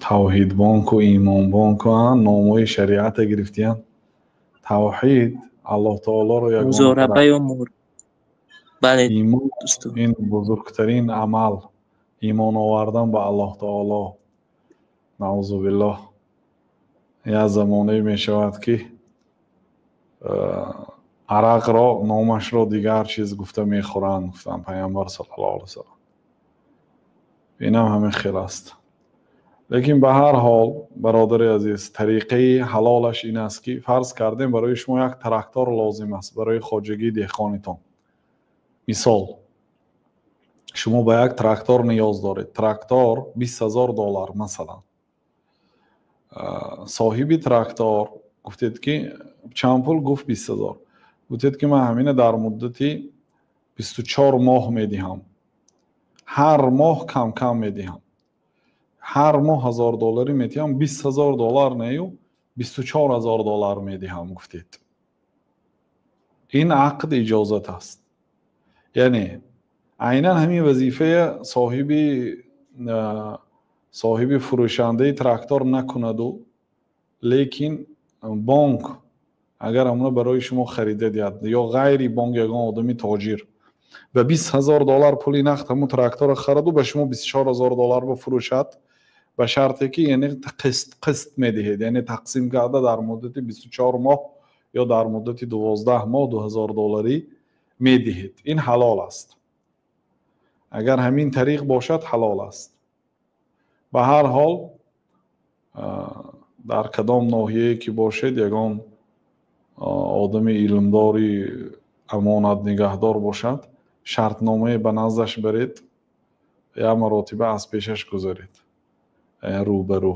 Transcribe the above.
Тавҳидбонку, имонбонку, номҳои шариата гирифтиянд. Тавҳид Аллоҳ таолоро. Музораба ё бале. Имон ин бузургтарин амал, имон овардан ба Аллоҳ таоло. Наузу биллоҳ, як замонае мешавад, ки арақро номашро дигар чиз гуфта мехӯранд, гуфтанд Пайғамбар саллаллоҳу алайҳи васаллам. Инам ҳамин хел аст. Лекин ба ҳар ҳол, бародари азиз, тариқаи ҳалолаш ин аст, ки фарз кардем, барои шумо як трактор лозим аст барои хоҷагии деҳқонитон. Мисол, шумо ба як трактор ниёз доред, трактор 20 000 доллар, масалан. Соҳиби трактор гуфтед, ки чанд пул? Гуфт: 20 000. Гуфтед, ки ман ҳамина дар муддати 24 моҳ медиҳам, ҳар моҳ кам кам медиҳам, ҳар моҳ 1000 долларӣ медиҳам, 20 000 доллар нею, 24 000 доллар медиҳам, гуфтед. Ин ақд иҷозат аст. Яъне айнан ҳамин вазифая соҳиби фурӯшандаи трактор накунаду, лекин бонк агар ҳамона барои шумо харида диҳад ё ғайри бонк ягон одами тоҷир ба 20 000 доллар пули нақд ҳамун тракторро хараду ба шумо 24 000 доллар бифурӯшад, ба шарте ки, яъне, қист қист медиҳед, яъне тақсим карда дар муддати 24 моҳ ё дар муддати 12 моҳ 2000 долларӣ медиҳед, ин ҳалол аст. Агар ҳамин тариқ бошад, ҳалол аст. Ба ҳар ҳол, дар кадом ноҳияе ки бошед, ягон одами илмдори амонатнигаҳдор бошад, шартномае ба наздаш баред, як маротиба аз пешаш гузаред рӯ ба рӯ.